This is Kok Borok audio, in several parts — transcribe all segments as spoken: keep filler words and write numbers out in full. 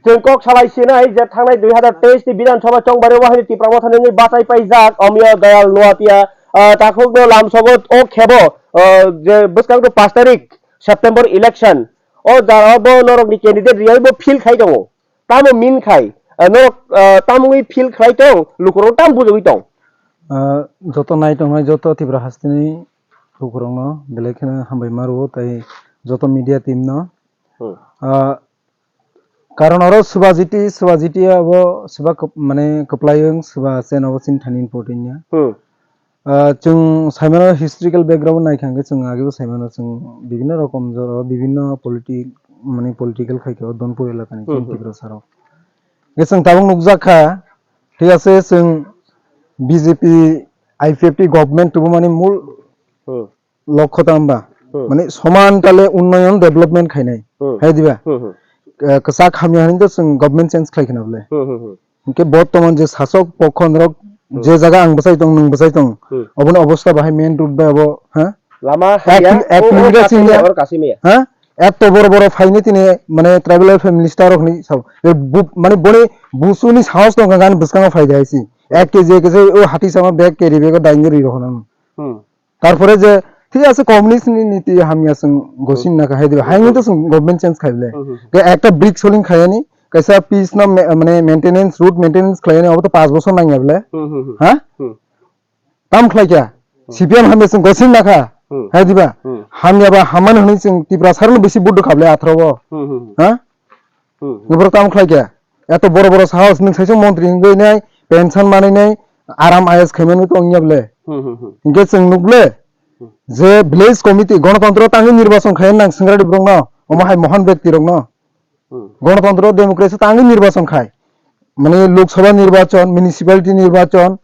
Chwng kok salai sinai je thangnai dui hazar teis ni Bidhan Sabha chongbari o bahai Tipra Motha ni wngwi bachai paijak Amiya Dayal Nuatia, ah, takhuk no lamsogo o khebo, ah, je bwskang to pash tarik September election o jara bo norok ni candidate riyai bo feel khai tongo. Tamo min khai, ah, norok, ah, tamo wngwi feel khlai tong, lukurok tamo bujogwi tong. Ah, joto nai tongnai joto Tipra hasteni lukurokno belai kheno hambai ma rwo tei joto media team no. Hmm. Ah, Karon oro Subhajiti, Subhajiti abo swba kwp-, mane kwplai wng swba chen abo chini thani important ya. Hmm. Ah, chwng saimano historical background nai kha hwnkhe chwng agebo saimano chwng bibinno rokom jora bibinno politic, mane political khai khe o Donpur elakani Hmm, chini hmm. Tiprasa rok. Hwnkhe chwng tabuk nukjak kha, thik ase chwng B J P I P F T government tubumani mul Hmm. Lokho tamba. Hmm. Mane soman tale unnoyon development khainai. Hmm. Hai diba? Hmm, hmm. Eh, kwchak hamya hinwi to chwng government change khlai khna bole. Hmm, hmm, hmm. Hinkhe bortoman je sasok pokho norok Hmm. je jaga ang bwsai tong, nwng bwsai tong. Hmm. Oboni obostha bahai main road bai abo, ha? Lama Ek hamya, kil-, ek o, o kilometer kasimaya, singya. Oro kasimaya. Ha? Etto boro boro phaini tini mane tribal welfare minister rok hinwi sabo. E bu-, mane boni busuni sahos tongkha gani bwskango phaidi hai si. Ek K G, ek K G o hati sama bag carry bag o daingri rokho nang. Hmm. Tarpore je, thik ase, communist ni niti hamya chwng gosin Hmm. na kha, hai diba? Hai Hmm. to chwng government change khai le. Hmm, hmm, hmm. Ke ekta brick soling khayani, kaisa piece no ma-, mane maintenance, road maintenance khlayani, obo to panch bosor nangya bole. Hmm, hmm, hmm. Ha? Hmm. Tam khlai kya? Hmm. C P M hamya chwng gosin na kha, Hmm. hai diba? Hmm. Hamya ba haman hwnwi chwng Tiprasa rokno bisi vote rwkha bole atharo bo. Hmm, hmm, hmm. Ha? Hmm. Nokphuru tamo khlai kha? Eto boro boro sahos, nwng saisa montri wngwi nai, pension manwi nai, aram I A S khaimani tong ya bole. Hmm, hmm, hmm. Hinkhe chwng nuk le, Hmm. je village committee, gonotontro tangwi nirbachon khai nang swngradi borokno, omo hai mohan byakti rokno. Hmm. Gonotontro democracy tangwi nirbachon khai. Mane Lok Sabha nirbachon, municipality nirbachon,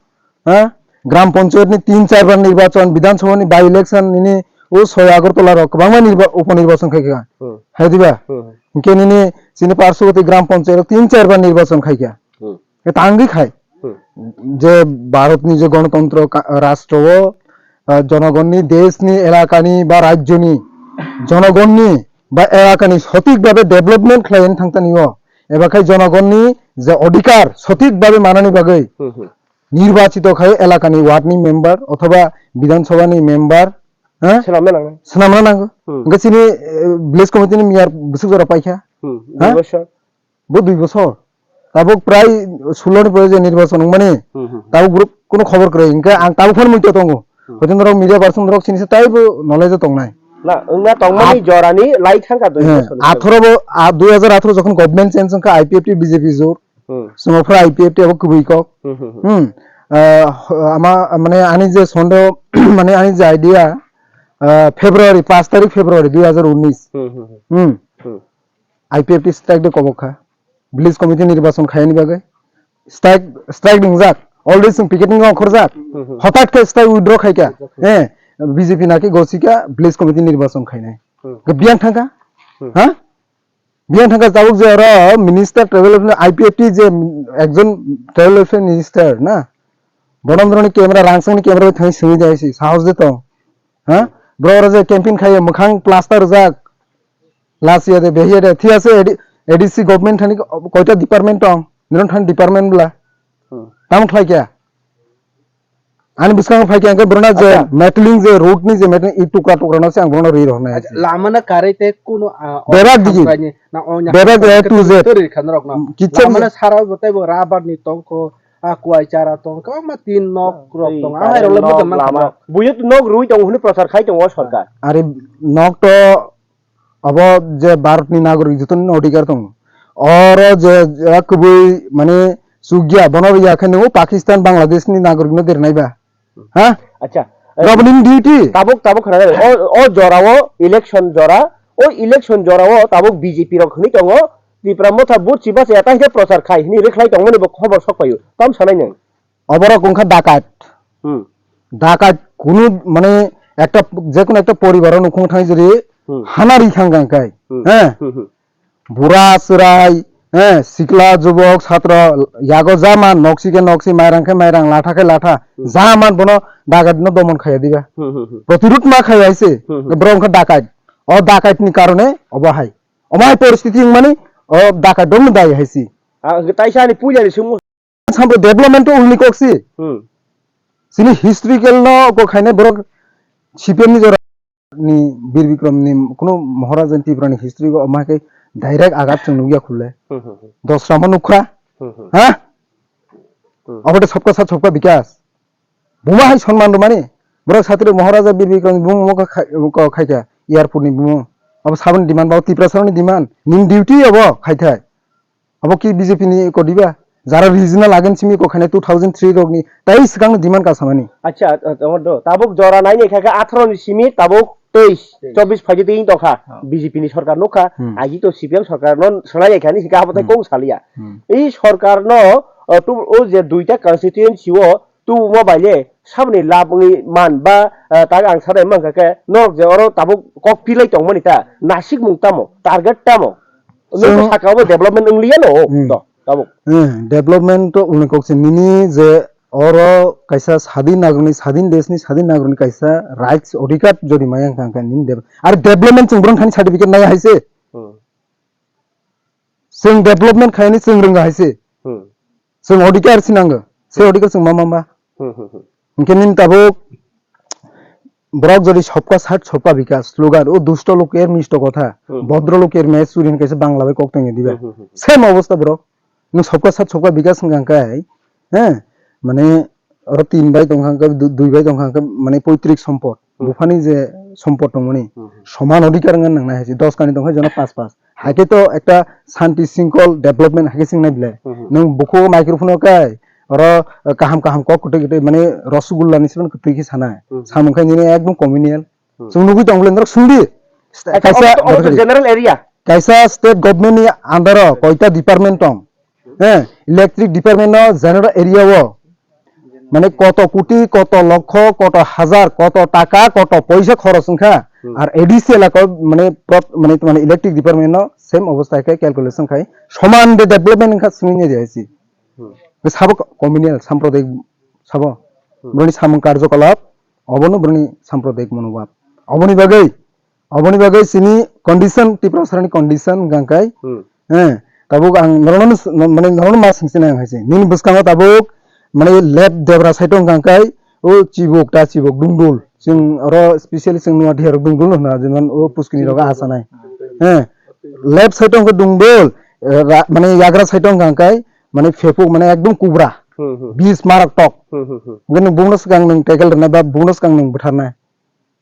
ha? Gram Panchayat ni tin char bar nirbachon, Bidhan Sabha ni by election nini o soi Agartala rok kwbangma nirba-, upo nirbachon khai kha. Hmm. Hai diba? Hmm. Hinkhe nini chini Parshawati Gram Panchayat o tin char bar nirbachon khai kha. Hmm. E tangwi khai. Hmm. Je Bharat ni je gonotontro ka-, rastro o, ah, jonogonni, desh ni, elaka ni ba rajyo ni jonogonni ba elaka ni sothik bhabe development khlai thang tani o. Eba khai jonogonni je odhikar sothik bhabe manani bagwi Hmm, hmm. nirbachito khai elakani ward ni member othoba Bidhan Sabha ni member, ha? Swnamna nangnai. Swnamna nango. Hmm. Hwnkhe chini, eh, village committee ni mayor bwswk jora paikha. Hmm. Ha? Dui bosor. Bo dui bosor. Tabuk prai sullo ni pore je nirbachon wngmani. Hmm, hmm, hmm. Tabuk borok kuno khobor kwrwi. Hwnkhe ang tabuk phano muitu tongo. Hmm. Hwtwi norok media person rok chini se taibo knowledge o tongnai. Na, wngna tongmani At-, jorani lai thangkha dui eh, bosor ni atharo bo, a, dui hajar atharo jokhon government change wngkha I P F T B J P jor. Hmm. Songphra I P F T abo kubui kok. Hmm, hmm, hmm. Hmm. Ah, ama, mane ani je sondo, mane ani je idea, ah, February, paanch tarik February dui hajar unis. Hmm, hmm, hmm. Hmm. Hmm. I P F T strike de kobok kha. Village committee nirbachon khayani bagwi. Strike, strike wngjak. Already chwng picketing rok khorjak. Hmm, hmm. Hotat khe strike withdraw khai kha. Withdraw khai. Eh, B J P naki gosi kha village committee nirbachon khainai. Hmm. Ke biyang thang kha? Hmm. Ha? Biyang thangkha tabuk je oro minister tribal welfare I P F T je ekjon tribal welfare minister na. Bono boroni camera rangsangni camera bai thangwi simi jai si sahos de tong. Ha? Bro oro je campaign khayo mwkhang plaster rijak. Last year de behiya de thia se A D C government thani koita department tong. Niron than department bla. Hmm. Tamo khlai kya? Ani bwskango phai khe ang khe borona je Acha. Metling je road ni je metling i tukra tukra no se ang borona ri rok nai. Acha, lama na karwi te kuno, ah, Bebak digi. Hamkrai ni, na onya Bebak hamkrai A to Z. Teri khan rok no. Kitchen Lama je na sara bo tei bo rubber ni tongkho, ah, kuai chara tongkho, ma tin nok rok Ei, tong, ah, hai rok le nok bukan lama. Buyo nok rui tong hunu prochar khai tong o sorkar. Are nok to Abo je Bharat ni nagorik joto ni odhikar tongo. Oro je, je kubui mane chukya, bono ya khe nungo Pakistan, Bangladesh ni nagorik no dernai ba. Ha? Acha. Rabo nini duty. Tabuk, tabuk khana jabe. O, o jora o election jora, o election jora o tabuk B J P rok hwnwi tongo. Tipra Motha vote si bachaya ta hwnkhe prochar khai hwnwi rwkhlai tongmani bo khobor sok paio. Tam sanai nang. Oborok wngkha dakat. Hmm. Dakat kunu mane ekta jekunu ekta poribaro nukhung thang jodi Hmm. Hana ri thang kang kai. Hmm. He. Hmm, hmm. Bura chwrai, he, sikla jubok satro yago jama noksi khe noksi mairang khe mairang latha khe latha Hmm. Jama bono dakat no domon khaya diba. Hmm, hmm, hmm. Protirud ma khaya ise. Hmm, hmm. Borok wngkha dakat. O dakat ni karone obo hai. Omo hai poristiti wngmani O daka dong dai hai si. Ah, tai sa ni puja ni sumu. Sambo development to uni kok si. Hmm. Sini historical no ko khaine borok C P M ni jora ni Bir Bikram ni kuno Maharaja ni Tripura ni history go ma ke direct agat chung nugya khule. Hmm, hmm, hmm. Dosra ma nukha. Hmm, hmm. Ha? Hmm. Abo de sabka sat sabka bikas. Buma hai sonman rwmani. Borok satri Maharaja Bir Bikram buma mo kha-, ko khaikha airport ni buma. Abo saboni demand ba Tiprasa ni demand. Nin duty abo khaithai. Abo ki B J P ni ko diba? Jara regional agen simi ko khane two thousand three rok ni tai swkang ni demand ka samani. Acha, acha, odo. Tabuk jora nai ni kha kha atharo ni simi tabuk teis, chobbish phaidi tin tokha. Oh. B J P ni sarkar nukha. Hmm. Aji to C P M sarkar non sanai kha ni sika abo tai Hmm. kong salia. Hmm. Ei sarkar no, uh, tu o je duita constituency o tu mo baile sabni lab wngwi man ba, uh, tak ang sanai mankha khe norok je oro tabuk kok pilai tongmani ta nasik mung tamo target tamo. Nokha So, sakao development wngliya no, hmm. To, tabuk. Hmm, development to wnwi kok se nini je oro kaisa sadin nagroni, sadin desni, sadin nagroni kaisa rights, odhikar jodi maya wngkha, wngkha nini dev-, ar development chwng borok thani certificate naya hai se. Hmm. Chwng development khaini chwng rwngkha hai se. Hmm. Chwng odhikar si nango. Se Hmm. odhikar chwng ma ma ma. Hmm, hmm, hmm. Hingke nini tabuk borok jodi sobka sat sobka bikas slogan, o dusto loker misto kotha, Hmm. bodro loker me suri hinke se Bangla bai kok tongya diba. Hmm, hmm, hmm. Same obostha borok. Nung sobka sat sobka bikas hingka hingka hai, he, mane oro tin bai tongkha hingka, du-, dui bai tongkha hingka, mane poitrik sompot. Hmm. Buphani je sompot tongmani, Hmm, hmm. soman odhikar wngna nangnai hai se, dos kani tongkha jono pas pas. Haikhe to ekta santi singkol development haikhe sing nai belai. Hmm, hmm. Nwng bukhuk microphone o kai, oro, eh, kaham kaham kok kwtwi kwtwi mane rosgulla ni sibon kwtwi khe sanai. Hmm. Samung khai nini ekdom communal. Hmm. Chwng nugwi tong bole norok sungdi. Acha, Kaisa obo to, obo to general area. Kaisa state government ni under o koita department tong. He, electric department no general area o. Mane koto koti, koto lokho, koto hazar, koto taka, koto poisa khoros wngkha. Hmm. Ar A D C elaka o mane prot-, mane, mane electric department no same obostha khe calculation khai. Soman de development wngkha swngwi nai de hai si. Hmm. Sabo communal, sampradayik sabo. Hmm. Boroni samung karjokalap, obono boroni sampradayik monobhab. Oboni bagwi Oboni bagwi chini condition, Tiprasarani condition hwnkha khe, Hmm. eh, tabuk ang norokno s-, mane norokno ma swngsinai ang hai se. Nini bwskango tabuk, mane left debra side o hwnkha khe, o chibuk ta chibuk dungdul. Chwng oro specially chwng Noathai rok dungdul hwna, jemon o puskini rok asanai. Eh, left side o hwnkha dungdul, eh, ra-, mane yagra side o hwnkha khe, mane phepuk, mane ekdom kubra. Hmm, hmm. Bis marok tok. Hmm, hmm, hmm. Hwnkhe nwng bumno swkang nwng tackle rwnai ba bumno swkang nwng bwtharnai.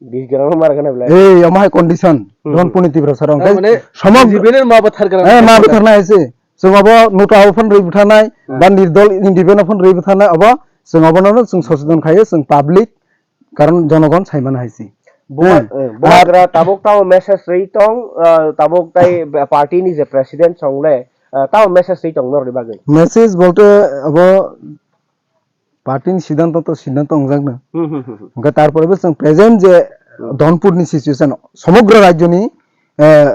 Bish gram mar gana belai. Ei, omo hai condition. Hmm. Don puni Tiprasa rong. Mane, somok B J P ni ma bathar gana. Eh, ma bathar na hai se. Chwng abo nota o phone rwi bwtharnai, Hmm. ba nirdol independent o phone rwi bwtharnai, abo chwng abono no chwng soseton khayo, chwng public, karon jonogon saimana hai se. Bubagra, Eh, eh, ar bubagra tabuk tamo message rwi tong, eh, tabuk tai party ni je president songle, eh, tamo message rwi tong norni bagwi. Message bolte abo Party ni siddhanto to siddhanto wngjak no. Hmm, hmm, hmm, hmm. Hwnkhe tarpore bo chwng present je Hmm. Dhonpur ni situation, somogro rajyo ni, eh,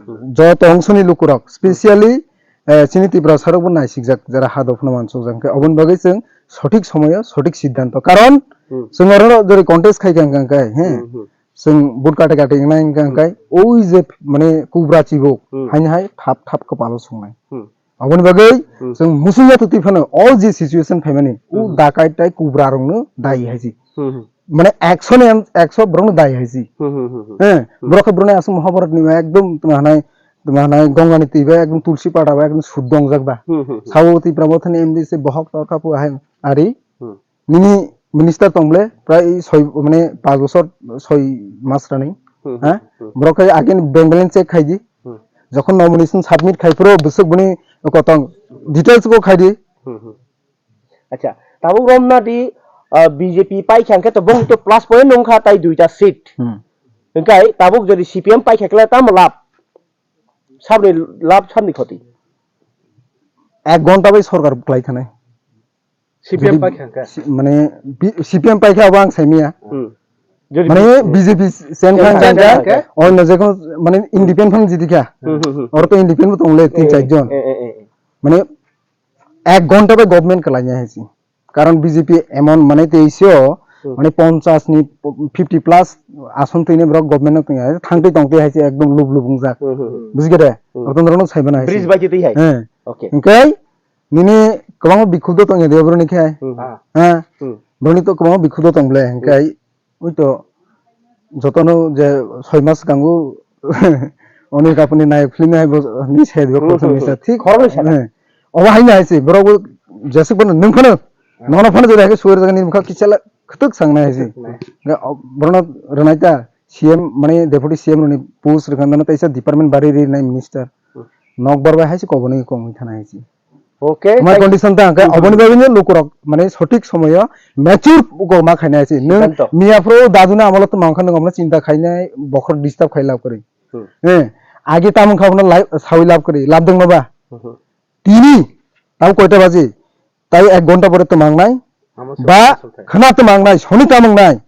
Hmm. joto ongso ni lukurok, specially, eh, chini Tiprasa rok bo naisikjak, jara ha dophano mansukjak. Hwnkhe oboni bagwi chwng sothik somoyo sothik siddhanto. Karon Hmm. chwng oro jori contest khai kha hwnkhe, he, Hmm, hmm. chwng vote kate kate wngnai hwnkhe, Hmm. oi je mane kubra chibuk, Hmm. haini hai thap thap kwpalo songnai. Hmm. Aboni bagwi Hmm. chwng musung yathok twi phano all je situation phaimani, o Hmm. dakai tai kubra rokno dai hai si. Hmm, hmm. Mane ekso ni ekso borokno dai hai si. Hmm, hmm, hmm, hmm. He, Hmm. borok khe borokni aswk Mahabharat ni ekdom tma hanai, tma hanai Ganga ni twi bai ekdom tulsi pata bai ekdom suddo wngjak ba. Hmm, hmm, hmm. Sabo twi prabo thani M D C bohok torkha pu hai ari. Hmm. Nini minister tong bole prai soi, mane, panch bochor soi mas rani. Hmm, Ha? hmm, hmm. Borok khai again bank balance check khai di. Hmm. Jokhon nomination submit khai phuru bwswk bini kotong details bo khai di. Hmm, hmm. Acha, tabuk romna di, ah, B J P pai kha hwnkhe to bong to plus point nung kha tai duita seat. Hmm. Hwnkhe tabuk jodi C P M pai kha kle tamo lab? Sabni lab sabni khoti. Ek ghonta bai sorkar buklai thanai. C P M Jodi pai kha hwnkhe? Si-, mane, bi-, C P M pai kha abo ang saimaya. Hmm. Jodi Mane bi-, B J P sen Sen kha kha hwnkhe, hwnkhe? Ono jekon mane independent phan jidi kha. Hmm, hmm, hmm. Oro to independent bo tongle tin Eh, char jon. eh, eh, eh, eh. Mane ek ghonta bai government kalai ya hai si. Karon B J P emon mane teisio Hmm. Mane ponchas ni fifty plus ason twi ni borok government no twi thang twi tong twi hai se ekdom lub lub wngjak. Hmm, hmm, hmm. Bujikhe de? Hmm. Rotondro no sai mano hai se. Bridge bai twi hai. He. Okay. Hingke nini kwbangma bikhuk do tongya de boroni khe. Hmm. Ha? Hmm. Boroni to kwbangma bikhuk do tong ble hingke. Oi to jotono je soi mas kango Anil Kapoor ni nai film ni hai bo ni se bo Hmm, khoroksa hmm, misa hmm. Thik. Khoroksa. Eh. Obo hai nai se borok bo jesuk bono nung phano. Hmm. Nono phano jodi hai suwer jaga ni mukha kisa la khwtwk sang nai se. Khwtwk nai. Ga, o, borno rwnai ta C M mane deputy C M roni post rwkha nana taisa department bari ri nai minister. Hmm. Nok bar bai hai se koboni kongwi thana hai se. Okay, Omo thank you. Condition ta hwnkhe Hmm, hmm. Oboni bagwi no lukurok mane sothik somoyo mature kok ma khainai se. Nwng Siddhanto. Miya phuru daduna amolo tongma wngkha nwng omono chinta khainai bokhorok disturb khai lab kwrwi. Hmm. Eh, agi tamo wngkha bono lai sawi lab kwrwi, lab dwngno ba? Hmm, hmm. Tini, tamo koita baji? Tai ek ghonta pore tongma wngnai? Amo se Ba amo se khana tongma wngnai, soni tamo wngnai?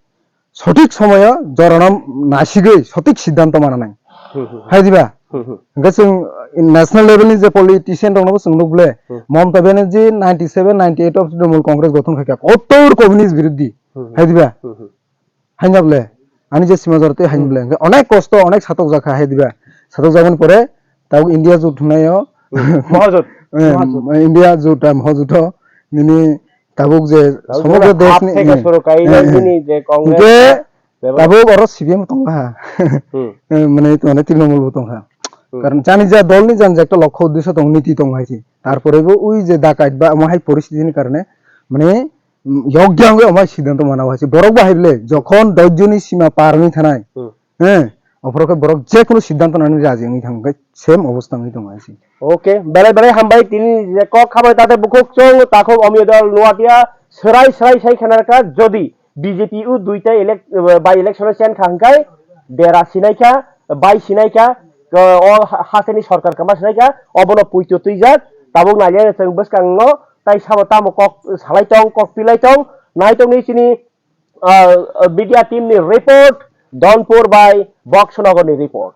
Sothik somoyo jorano nasigwi sothik siddhanto mananai. Hmm, hmm, hmm. Hai diba? Hmm, hmm. Hingke chwng national level ni je politician rokno bo chwng nuk ble. Hmm. Mamata Banerjee ninety seven, ninety eight of Trinamool Congress gothon khaikha. Kottor communist biruddhi. Hmm, hmm. Hai diba? Hmm, hmm. Haino ble. Ani je sima jora tei haino Hmm. ble. Hingke onek kosto, onek satok jakha hai diba? Satok jaboni pore tabuk India jut hwnnaio. Hmm. Mohajut. Eh, Mohajut. India jut, ah, mohajut o. Nini tabuk je Tabuk somogro je desh hap ni, theke eh, suru kai eh, eh. Nini je Congress Hingke bebak- tabuk oro C P M tongkha. Hmm. Eh, mane, mane Trinamool bo tongkha. Hmm. Karon jani ja dol ni jani ja ekta lokho uddesho tong, niti tong hai se. Tarpore bo ui je dakat ba omo hai poristiti ni karone mane, mm, yokya wngwi omo hai siddhanto mana hai se. Borok bo hai bole jokhon dosh joni sima par wngwi thanai. Hmm. Eh, ophoro khe borok je kunu siddhanto nani raji wngwi thang khe same obostha wngwi tongo hai se. Okay, belai belai hambai tini je kok khabai tate bukhuk chwng takhuk Omiyodol Nuatia serai serai sai khanarkha jodi B J P o duita elec-, by election o chen kha hwnkhe dera sinaikha, bai sinaikha, o ha-, hasteni sorkar kwma sinaikha, obono puito twijak, tabuk nailai chwng bwskango tai sabo tamo kok salai tong, kok pilai tong, nai tongni chini, ah, media team ni report, Donpur by Boxnogor ni report.